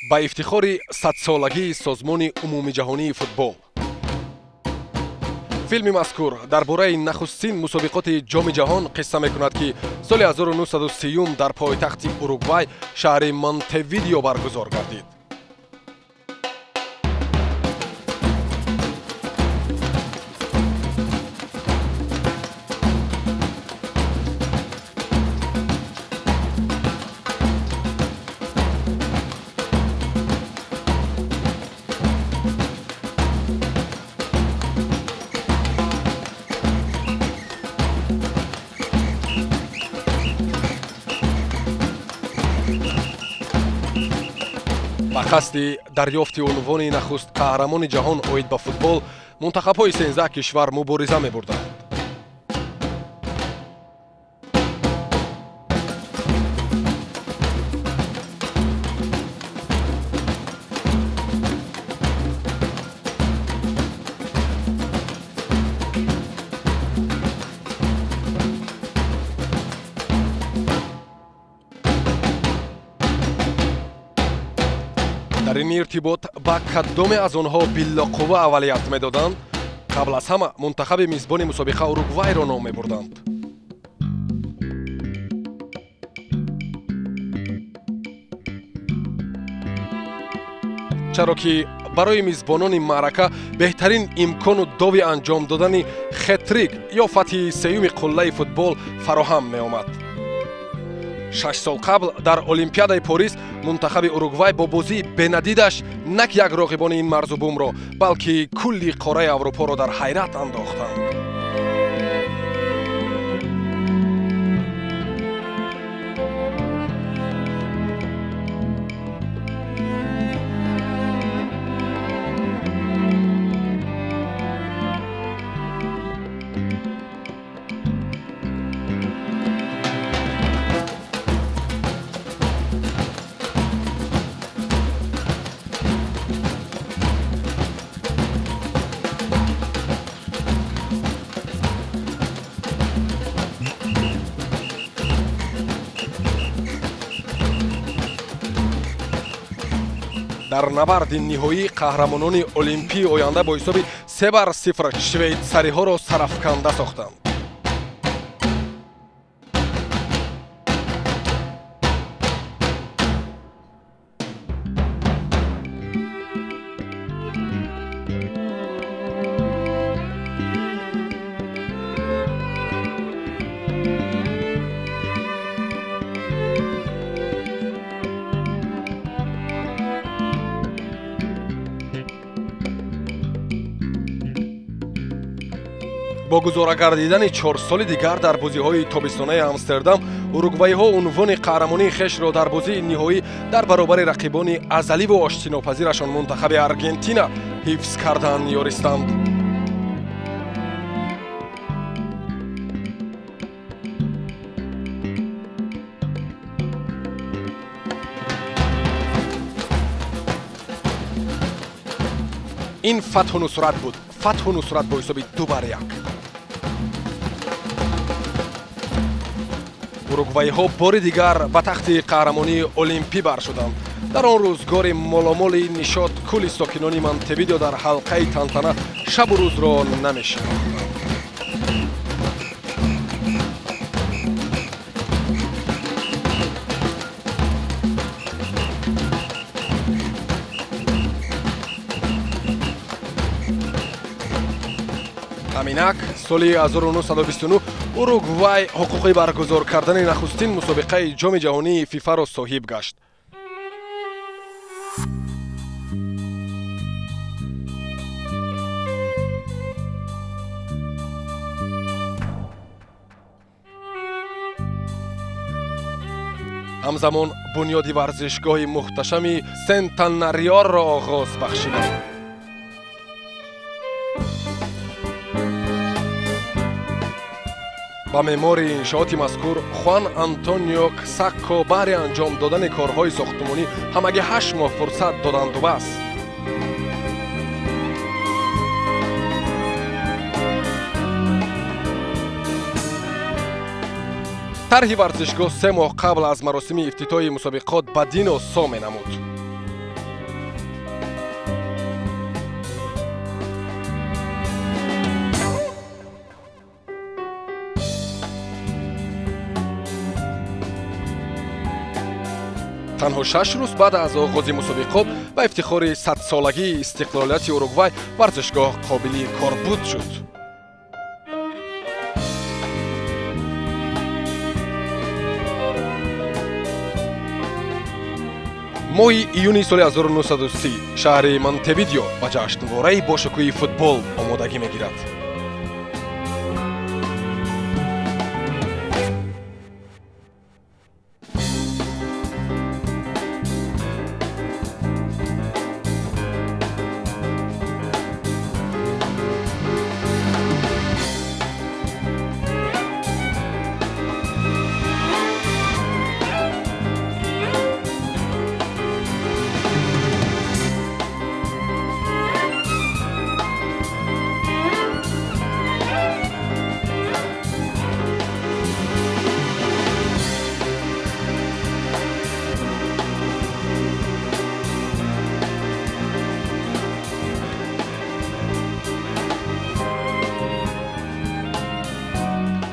Ба ифтихори садсолагии Созмони умумиҷаҳонии футбол. Филми мазкур дар бораи нахустин мусобиқоти Ҷоми ҷаҳон қисса мекунад, ки соли 1930 дар пойтахти Уругвай, шаҳри Монтевидео баргузор гардид. Ба қасди дарёфти унвони нахуст қаҳрамони ҷаҳон оид ба футбол мунтахабҳои 13 кишвар мубориза мебурданд. Дар ин иртибот ба кадоме аз онҳо биллоқувва аввалият медоданд, қабл аз ҳама мунтахаби мизбони мусобиқа Уругвайро ном мебурданд. Чаро ки барои мизбонони маърака беҳтарин имкону дови анҷом додани хетрик ё фатҳи сеюми қуллаи футбол фароҳам меомад. 6 сол қабл дар Олимпиадаи Порис мунтахаби Уругвай бо бозии бенадидаш на ки як роғибони ин марзу бумро, балки кулли қораи Аврупоро дар ҳайрат андохтанд. Дар набарди ниҳоӣ қаҳрамонони олимпии оянда бо ҳисоби 3-0 швейтсариҳоро сарафканда сохтанд. Бо гузора гардидани 4 соли дигар дар бозиҳои тобистонаи Амстердам уругвайҳо унвони қаҳрамонии хешро дар бозии ниҳоӣ дар баробари рақибони азаливу оштинопазирашон, мунтахаби Аргентина, ҳифз кардан ёристанд. Ин фатҳу нусрат буд, фатҳу нусрат бо ҳисоби 2-1. Уругвайҳо бори дигар ба тахти қаҳрамонии олимпӣ бар шуданд. Дар он рӯзгори моломоли нишот кулли сокинони Монтевидео дар ҳалқаи тантана шабу рӯзро намешинохтанд. Ҳаминак соли 1929 Уругвай ҳуқуқи баргузор кардани нахустин мусобиқаи Ҷоми ҷаҳонии Фифаро соҳиб гашт. Ҳамзамон бунёди варзишгоҳи муҳташами Сентенариоро оғоз бахшиданд. Ба меъмори иншооти мазкур Хуан Антонио Ксакко баҳри анҷом додани корҳои сохтмонӣ ҳамагӣ 8 моҳ фурсат доданду бас. Тарҳи варзишгоҳ 3 моҳ қабл аз маросими ифтитоҳи мусобиқот ба дин осо менамуд. Танҳо 6 рӯз баъд аз оғози мусобиқот ба ифтихори 100-солагии истиқлолияти Уругвай варзишгоҳ қобили корбуд шуд. Моҳи июни соли 1930 шаҳри Монтевидео ба ҷашнвораи бошукӯҳи футбол омодагӣ мегирад.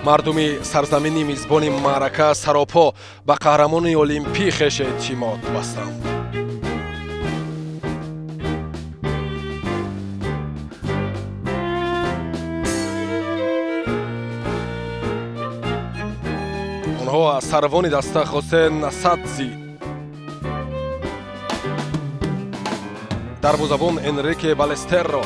Мардуми сарзамини мизбони маърака саропо ба қаҳрамони олимпӣ хеш эътимод бастанд. Онҳо аз сарвони даста Хосе Насадзи, дарвозабон Энрике Балестерро,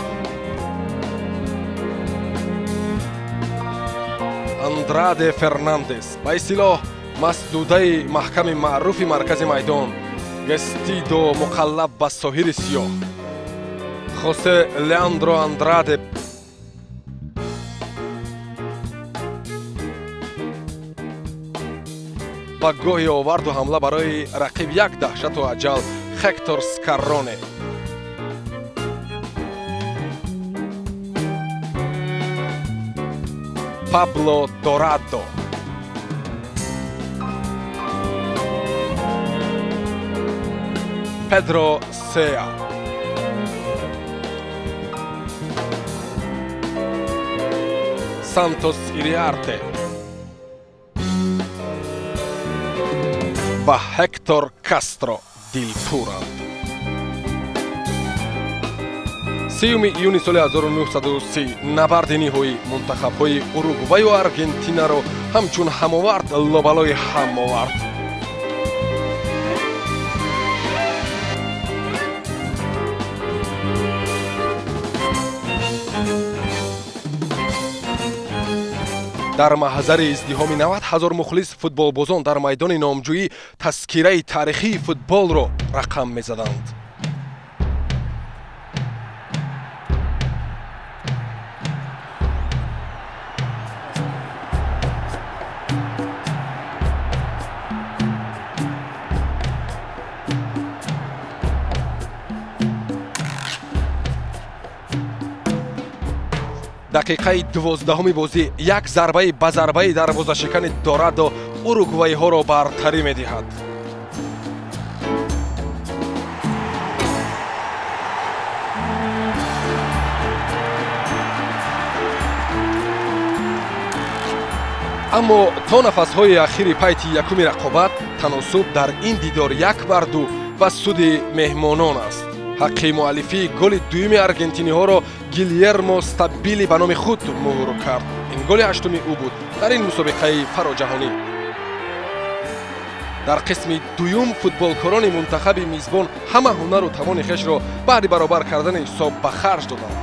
Андраде Фернандес, ба истилоҳ масдудаи маҳками маъруфи маркази майдон Гестидо муқаллаб ба соҳири сиёҳ, Хосе Леандро Андраде ба гоҳи оварду ҳамла барои рақиб як даҳшату аҷал Хектор Скарроне, Пабло Дорадо, Педро Сеа, Сантос Ириарте ва Ҳектор Кастро дилпуранд. 3 июни соли 1930 набарди ниҳоӣ мунтахабҳои Уругваю Аргентинаро ҳамчун ҳамовард лобалои ҳам овард. Дар маҳзари издиҳоми 90 ҳазор мухлис футболбозон дар майдони номҷӯӣ тазкираи таърихии футболро рақам мезаданд. Дақиқаи 12-уми бозӣ як зарбаи ба зарбаи дарвозашикани Дорадо уругвайҳоро бартарӣ медиҳад. Аммо то нафасҳои ахири пайти якуми рақобат таносуб дар ин дидор 1-2 ба суди меҳмонон аст. Ҳаққи муаллифии голи дуюми аргентиниҳоро Гилермо Стабили ба номи худ муҳр кард. Ин голи ҳаштуми ӯ буд дар ин мусобиқаи фароҷаҳонӣ. Дар қисми дуюм футболкорони мунтахаби мизбон ҳама ҳунару тавони хешро баъди баробар кардани ҳисоб ба харҷ доданд.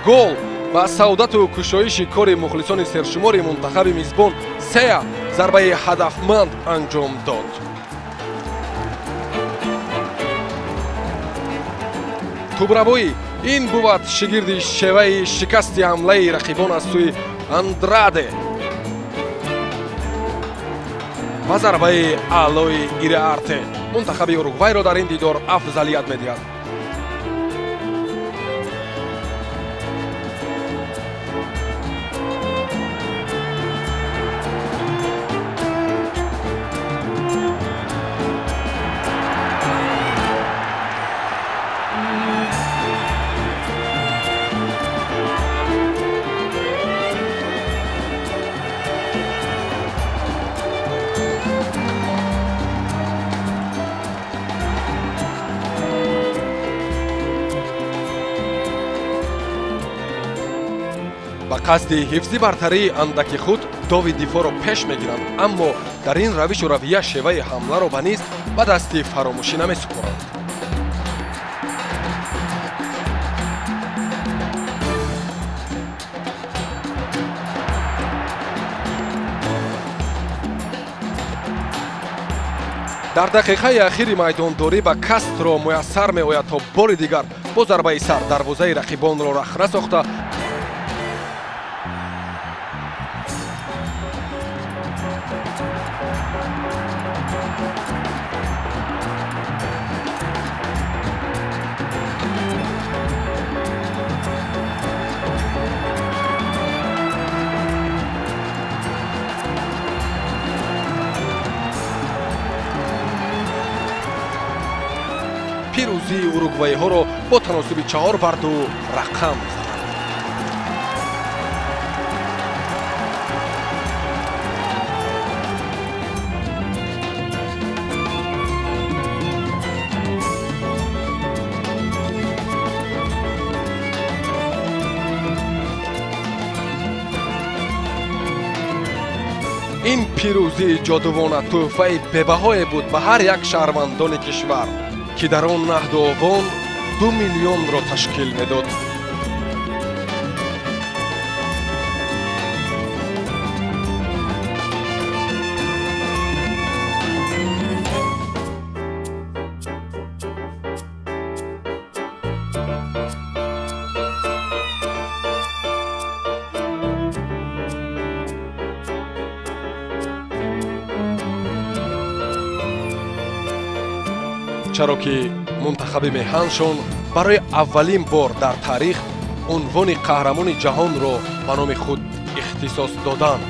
Гол ба саодату кушоиши кори мухлисони сершумори мунтахаби мизбон Сеа зарбаи ҳадафманд анҷом дод. Тубравоӣ ин бувад шигирди шеваи шикасти ҳамлаи рақибон аз сӯи Андраде ва зарбаи аълои Ириарте мунтахаби Уругвайро дар ин дидор афзалият медиҳад. Қасди ҳифзи бартарии андаки худ дови дифоъро пеш мегиранд, аммо дар ин равишу равия шеваи ҳамларо ба низ ба дасти фаромӯшӣ намесупоранд. Дар дақиқаи ахири майдондорӣ ба Кастро муяссар меояд, то бори дигар бо зарбаи сар дарвозаи рақибонро рахна сохта пирӯзии уругвайиҳоро бо таносуби 4-2 рақам занад. Ин пирӯзии ҷодувона тӯҳфаи бебаҳое буд ба ҳар як шаҳрвандони кишвар, ки дар он наҳду овон 2 миллионро ташкил медод. Чаро ки мунтахаби меҳаншон барои аввалин бор дар таърих унвони қаҳрамони ҷаҳонро ба номи худ ихтисос додан